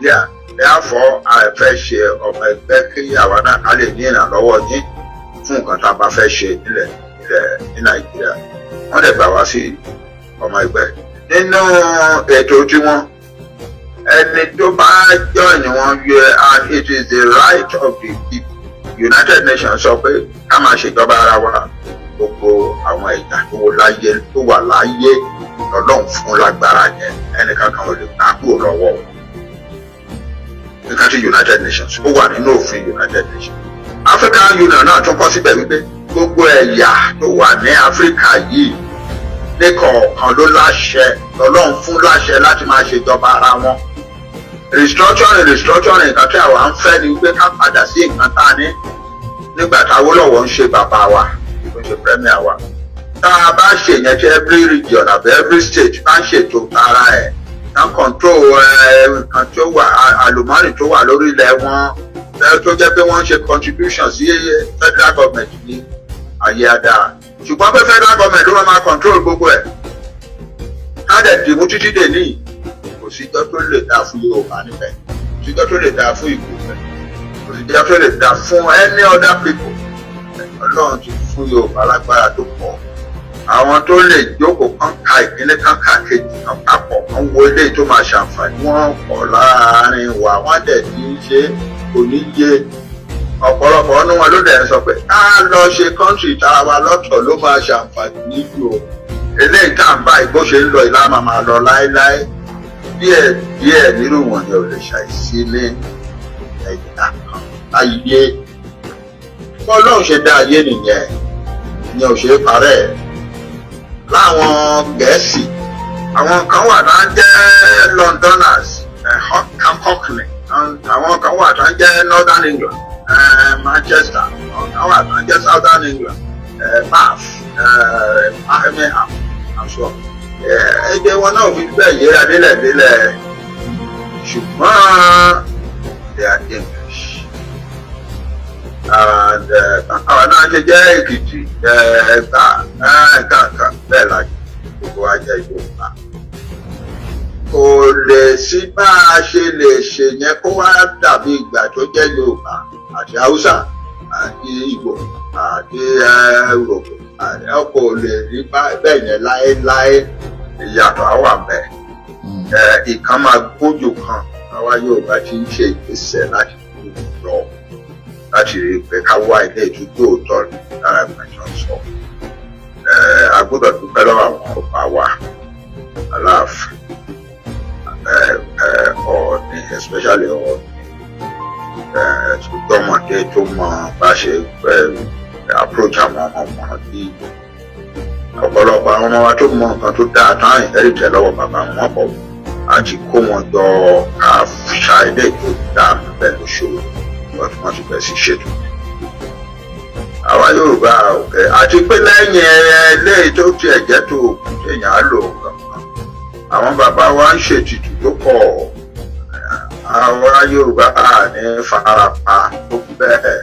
Nàìjíríà. Therefore, a fẹ́ ṣe ọmọ ẹgbẹ́ kí àwa náà ká lè ní ìrànlọ́wọ́ yín fún nǹkan tá a bá fẹ́ ṣe nílẹ̀ ní Nàìjíríà. Wọ́n dẹ̀ gbà wá sí ọmọ ẹgbẹ́. Nínú ètò tiwọn, ẹni tó bá join wọn yẹ, and it is the right of the people. United Nations sọ pé ká máa ṣèjọba ara wa. Gbogbo àwọn ẹ̀yà tó wà láyé lọ́lọ́run fún lágbára yẹn, ẹnìkan kan ò lè gbà kúrò lọ́wọ́ wọn. Nǹkan tí United Nations ó wà nínú òfin United Nations. African Union náà tún kọ síbẹ̀ wípé gbogbo ẹ̀yà tó wà ní Áfíríkà yìí ní kọ̀ọ̀kan ló láṣẹ, lọ́lọ́run fún láṣẹ láti máa ṣèjọba ara wọn. Restructuring, nǹkan tí àwa ń fẹ́ ni wípé ká padà sí nǹkan tá a ní nígbà tá Awólọ́wọ̀ ń ṣe bàbá wa, tó ń ṣe premier wa. Tá a bá ṣe yẹn, tí every region àbí every state bá ń ṣètò ara ẹ̀, ká control nǹkan tó wà, àlùmọ́nì tó wà lórí ilẹ̀ wọn, tó jẹ́ pé wọ́n ń ṣe contribution sí federal government ní ayé adá. Ṣùgbọ́n pé federal government ló máa control gbogbo ẹ̀, ká dẹ̀ dìmú títí dè ní, kò síjọ́ tó lè dáa fún Yorùbá níbẹ̀, kò síjọ́ tó lè dáa fún Ìgbò níbẹ̀, kò síjọ́ tó lè dáa fún any other people. Ọlọ́run ti fún Yorùbá lágbára tó pọ̀. Àwọn tó lè jókòó kán ka ìpínlẹ̀, kán ka kejì, kan papọ̀, kan wo eléyìí tó máa ṣàǹfààní, wọ́n pọ̀ láàrin wa. Wọ́n dẹ̀ ti ń ṣe, kò ní yé ọ̀pọ̀lọpọ̀ ọ̀nù wọn ló dẹ̀ ń sọ pé ká lọ ṣe country tara wa lọ́tọ̀ ló máa ṣàǹfààní nílùú o. Eléyìí tá à ń bá ìgbó ṣe ń lọ ìlà máa máa lọ láéláé. Díẹ̀ díẹ̀ nínú wọn ni ò lè ṣàìsí ní ẹ̀yà kan láyé. Bọ́lọ́run ṣe dá ayé nìyẹn, ìyẹn ò ṣe é parẹ́. Láwọn Gẹ̀ẹ́sì, àwọn kan wà tá ń jẹ́ Londoners, Cockney. Àwọn kan wà tá ń jẹ́ Northern England, Manchester. Àwọn kan wà tá ń jẹ́ Southern England, Bath, Birmingham and so on. Èdè wọn náà fi bẹ́ẹ̀ yéra délẹ̀ délẹ̀, ṣùgbọ́n they are English. And àwọn náà ṣe jẹ́ Èkìtì, Ẹ̀gbá, nǹkan bẹ́ẹ̀ la gbogbo wa jẹ́ Yorùbá. Kò lè sí bá a ṣe lè ṣe yẹn kó wá dàbí ìgbà tó jẹ́ Yorùbá àti Haúsá àti Ìgbò àti Urhobo kò lè rí bẹ́ẹ̀ yẹn láéláé. Ìyàtọ̀ á wà bẹ́ẹ̀. Ìkan máa gbójú kan. Àwa Yorùbá ti ń ṣe ìgbésẹ̀ láti kú lọ láti rí i pé ká wá ilé ìtújú òótọ́ lára ìgbà tí wọ́n sọ. A gbọ́dọ̀ dúpẹ́ lọ́wọ́ àwọn ọba wa, Aláàfin, Ọọ̀ni, especially Ọọ̀ni tó jọmọdé, tó mọ bá ṣe approach àwọn ọmọ wọn. Bí ọ̀pọ̀lọpọ̀ àwọn ọmọ wa tó mọ nǹkan tó dáa tán inherit lọ́wọ́ bàbá wọn pọ̀, àti kó wọn jọ ká ṣa ilé tó dáa bẹ́ẹ̀ lóṣòro. Wọ́n ti bẹ̀rẹ̀ sí ṣètò àwa Yorùbá òkè, àti pé lẹ́yìn eléyìí tó tiẹ̀ jẹ́ tó òkú téèyàn á lò kankan, àwọn bàbá wa ń ṣètùtù tó pọ̀. Àwa Yorùbá ní farapa tó bẹ́ẹ̀.